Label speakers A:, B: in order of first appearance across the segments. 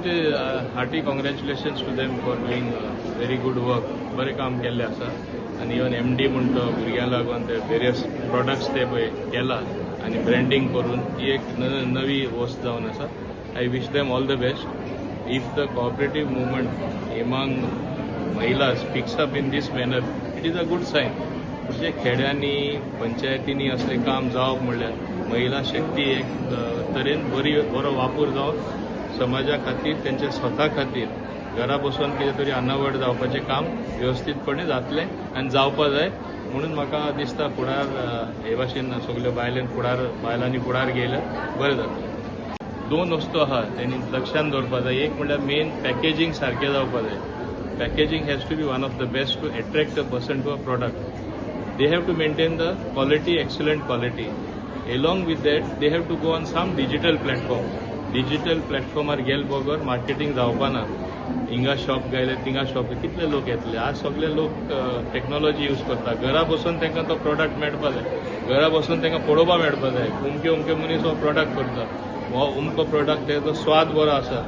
A: It is hearty congratulations to them for doing very good work. बरें काम केल्लें आसा आनी इवन एमडी म्हणटा, भुरग्यां लागून ते वेरियस प्रोडक्ट्स ते पळय केला आनी ब्रँडींग करून ही एक नवी वस्त जावन आसा. I wish them all the best. If the cooperative movement among महिलास picks up in this manner, it is a good sign. म्हणजे खेड्यांनी, पंचायतींनी असलें काम जावप म्हणल्यार महिला शक्ती एक तरेन बरी बरो वापर जावन समाजा खातीर, तेंच्या स्वता खातीर घरा बसून कितें तरी अनावड जावपाचें काम वेवस्थीतपणे जातलें आनी जावपा जाय म्हणून म्हाका दिसता, फुडार हे भाशेन सगल्यो बायलेन फुडार बायलांनी फुडार घेयल्यार बरें जातलें. दोन वस्तू आहा, तेणी लक्षात दवरपा जाय. एक म्हणल्यार मेन पॅकेजींग सारकें जावपा जाय. Packaging has to be one of the best to attract a person to a product. They have to maintain the quality, excellent quality. Along with that, they have to go on some digital platform. Digital प्लॅटफॉर्मार गेल बगर marketing जावपा ना. हिंगा shop घायले, थिंगा shop, कितले लोक येतले? आज सगळे लोक टॅक्नॉलॉजी यूज करता. घरा बसून तांकां तो प्रोडक्ट मेळपा जाय, घरा बसून तांकां पळोवपा मेळपा जाय, उमके उमके मनीस हो प्रोडक्ट करता, हो उमको प्रोडक्ट, तेजो स्वाद बरो आसा,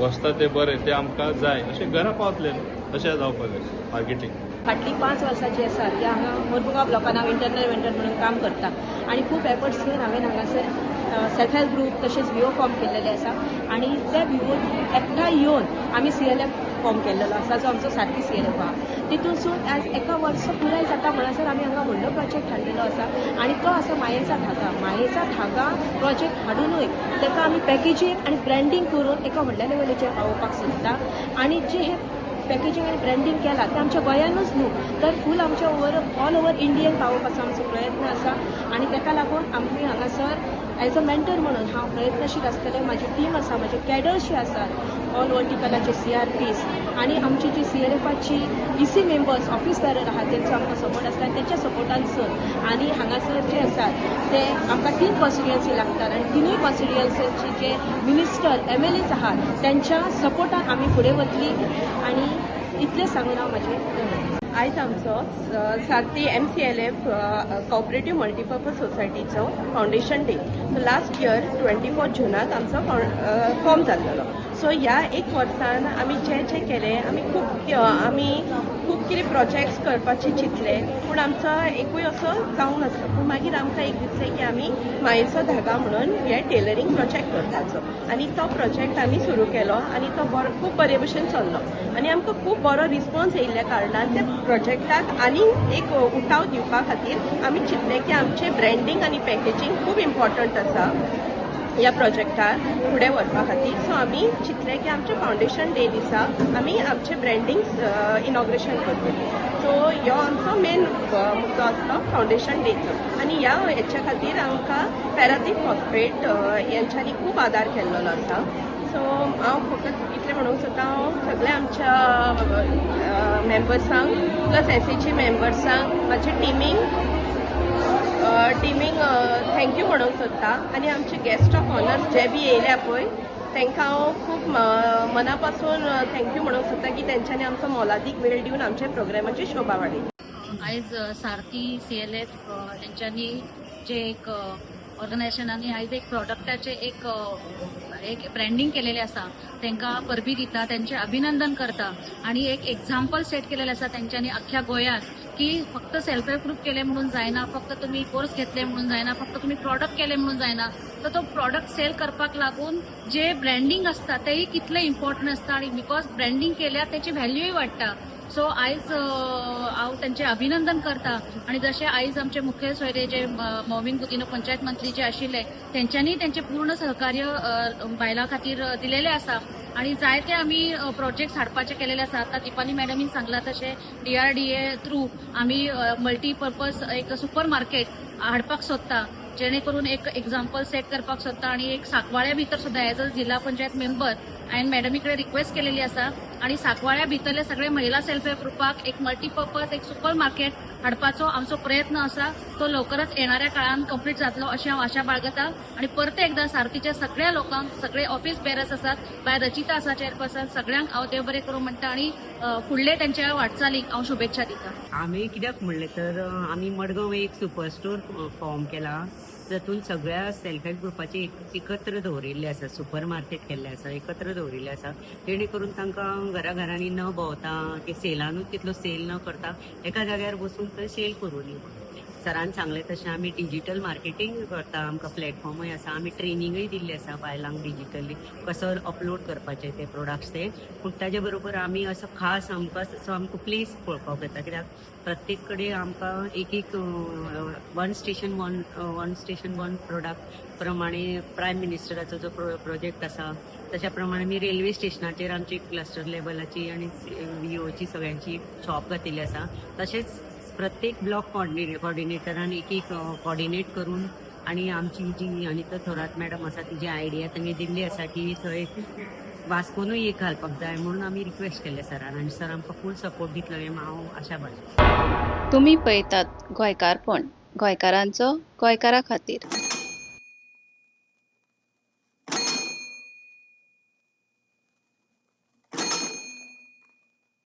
A: वसता ते बरे, ते आमकां जाय, अशें घरा पावतले न्हू, तशें जावपा जाय मार्केटींग.
B: फाटलीं 5 वर्सां जी आसा ती हांगा मोरमुगांव ब्लॉकान हांव इंटरनल मेंटर म्हणून काम करता आनी खूब एफर्ट्स घेवन हांवें हांगासर सेल्फ हेल्प ग्रूप तशेंच विओ फॉर्म केल्लेले आसा आनी त्या विओ एकठांय येवन आमी सीएलएफ फॉर्म केल्लेलो आसा, जो आमचो सारथी सीएलएफ आहा. तितूनसून आज एका वर्स पुराय जाता म्हणसर आमी हांगा व्हडलो प्रोजेक्ट हाडलेलो आसा आनी तो आसा मायेचा धागा. मायेचा धागा प्रोजेक्ट हाडुनूय ताका आमी पॅकेजींग आनी ब्रँडींग करून एका व्हडल्या लेवलीचेर पावोवपाक सोदता आनी जे हे पॅकेजींग आनी ब्रँडींग केलां तें आमच्या गोंयानूच न्हू तर फूल आमच्या ओवर ऑल ओवर इंडियन पावोवपाचो आमचो प्रयत्न आसा. आनी ताका लागून आमी हांगासर एज अ मेंटर म्हणून हांव प्रयत्नशील आसतलें. म्हाजी टीम आसा, म्हाजे कॅडर्स जे आसात, ऑल वर्टिकलाचे सीआरपीस आनी आमची जी सीएलएफाची इसी मेंबर्स, ऑफिस बेरर आहात, तेंचो आमकां सपोर्ट आसता आनी तेंच्या सपोर्टानसून आनी हांगासर जे आसात ते आमकां तीन कॉन्स्टिट्युएन्सी लागतात आनी तिनूय कॉन्स्टिट्युएन्सीचे जे मिनिस्टर, एमएलएज आहात, तेंच्या सपोर्टान आमी फुडें वतली आनी इतलें सांगून हांव म्हाजें
C: आयज आमचो सारथी एमसीएलएफ कॉपरेटीव मल्टीपर्पज सोसायटीचो foundation day. So last year 24 जुनाक आमचो फॉर्म जाल्लो. सो ह्या एक वर्सान आमी जे जे केलें, आमी खूब कितें प्रोजेक्ट्स करपाचे चिंतले, पूण आमचो एकूय असो जावंक नासलो. पूण मागीर आमकां एक दिसलें की आमी मायेचो धागा म्हणून हे टेलरींग प्रोजेक्ट करपाचो आनी तो प्रोजेक्ट आमी सुरू केलो आनी तो बरो, खूब बरे भशेन चल्लो आनी आमकां खूब बरो रिस्पॉन्स येयल्ल्या कारणान त्या प्रोजेक्टाक आनी एक उठाव दिवपा खातीर आमी चिंतलें की आमचें ब्रँडींग आनी पॅकेजींग खूब इम्पॉर्टंट आसा ह्या प्रोजेक्टार फुडें व्हरपा खातीर. सो आमी चिंतलें की आमच्या फावंडेशन डे दिसा आमी आमचें ब्रँडींग इनॉग्रेशन करतली. सो ह्यो आमचो मेन मुद्दो आसलो फावंडेशन डेचो आनी ह्या हेच्या खातीर आमकां पॅरादीप फॉस्फेट यांच्यांनी खूब आदार केल्लो आसा. सो हांव फकत इतलें म्हणूंक सोदता, हांव सगळ्या आमच्या मेंबर्सांक प्लस एसएचजी मेंबर्सांक, म्हाज्या टिमींक thank you म्हणूंक सोदता आनी आमचे गेस्ट ऑफ ऑनर्स जे बी येयल्या पळय, तांकां हांव खूब मना पासून thank you म्हणूंक सोदता की तेंच्यांनी आमचो मोलादीक वेळ दिवन आमच्या प्रोग्रामाची शोभा वाडयली.
D: आयज सारथी सीएलएफ हेंच्यांनी जे एक ऑर्गनायझेशनांनी आयज एक प्रॉडक्टाचे एक ब्रँडींग केलेले आसा, तांकां परबी दिता, त्यांचे अभिनंदन करता आणि एक एक्झाम्पल सेट केलेले आसा तेंच्यांनी अख्ख्या गोंयांत की फक्त सेल्फ हेल्प ग्रुप केले म्हणून जायना, फक्त तुम्ही कोर्स घेतले म्हणून जायना, फक्त तुम्ही प्रॉडक्ट केले म्हणून जायना, तर तो प्रॉडक्ट सेल करपाक लागून जे ब्रँडींग आसता तेय कितले इम्पॉर्टंट आसता आणि because branding केल्यार त्याची व्हॅल्यूय वाडटा. सो आयज हांव तांचे अभिनंदन करता आणि जशे आयज आमचे मुखेल सोयरे जे मॉविन गुदिन्हो, पंचायत मंत्री जे आशिल्ले, तेंच्यांनी तेंचे पूर्ण सहकार्य बायलां खातीर दिलेले आसा आणि जायते आमी प्रोजेक्ट्स हाडपाचे केलेले आसा. आतां दीपाली मॅडमीन सांगला तशें डीआरडीए थ्रू आमी मल्टीपर्पज एक सुपर मार्केट हाडपाक सोदता, जेणे करून एक एक्झाम्पल सेट करपाक सोदता. आणि एक सांकवाळ्या भितर सुद्दां एज अ जिल्हा पंचायत मेंबर हांवें मॅडमी कडेन रिक्वेस्ट केलेली आसा आणि सांकवाळ्या भितरले सगळे महिला सेल्फ हेल्प ग्रुपाक एक मल्टीपर्पज एक सुपर मार्केट हाडपाचो आमचो प्रयत्न आसा. तो लवकरच येणाऱ्या काळान कंप्लीट जातलो अशें हांव आशा बाळगता. आणि परते एकदा सारथीच्या सगळ्या लोकांक, सगळे ऑफिस बेरर्स आसात, बाय रचिता आसा चेअरपर्सन, सगळ्यांक हांव देव बरें करूं म्हणटा आणि फुडले त्यांच्या वाटचालीक हांव शुभेच्छा दिता.
E: आमी कित्याक म्हणलें तर आमी मडगांव एक सुपर स्टोर फॉर्म केला. जातून सगळ्या सेल्फ हेल्प ग्रुपाचे एकत्र दवरिल्ले आसा, सुपर मार्केट केल्ले आसा, एकत्र दवरिल्ले आसा, जेणे करून तांकां घरा घरांनी न भोंवता की सेलानूच तितलो सेल न करता एका जाग्यार बसून थंय सेल करूं. सरान सांगलें तशें आमी डिजिटल मार्केटींग करता. आमकां प्लॅटफॉर्मूय आसा. आमी ट्रेनिंगूय दिल्ली आसा बायलांक, डिजिटली कसो अपलोड करपाचे ते प्रोडक्ट्स ते. पूण ताजे बरोबर आमी असो खास आमकां असो आमकां प्लेस पळोवपाक येता, कित्याक प्रत्येक कडेन आमकां एक एक one station one station one product प्रमाणे प्रायम मिनिस्टराचो जो प्रोजेक्ट आसा, तशा प्रमाणे आमी रेल्वे स्टेशनाचेर आमची क्लस्टर लेवलाची आनी विओची सगळ्यांची शॉप घातिल्ली आसा. तशेंच प्रत्येक ब्लॉक कॉर्डिनेटरान एक एक कॉर्डिनेट करून आणि आमची जी अनिता थोरात मॅडम आसा, तिजी आयडिया तांणी दिल्ली आसा की थंय वास्कोनूय एक घालपाक जाय म्हणून आमी रिक्वेस्ट केल्ले सरान आनी सर आमकां फूल सपोर्ट दितलो हें हांव आशा बाळगीतां.
F: तुमी पळयतात गोंयकारपण, गोंयकारांचो, गोंयकारा खातीर.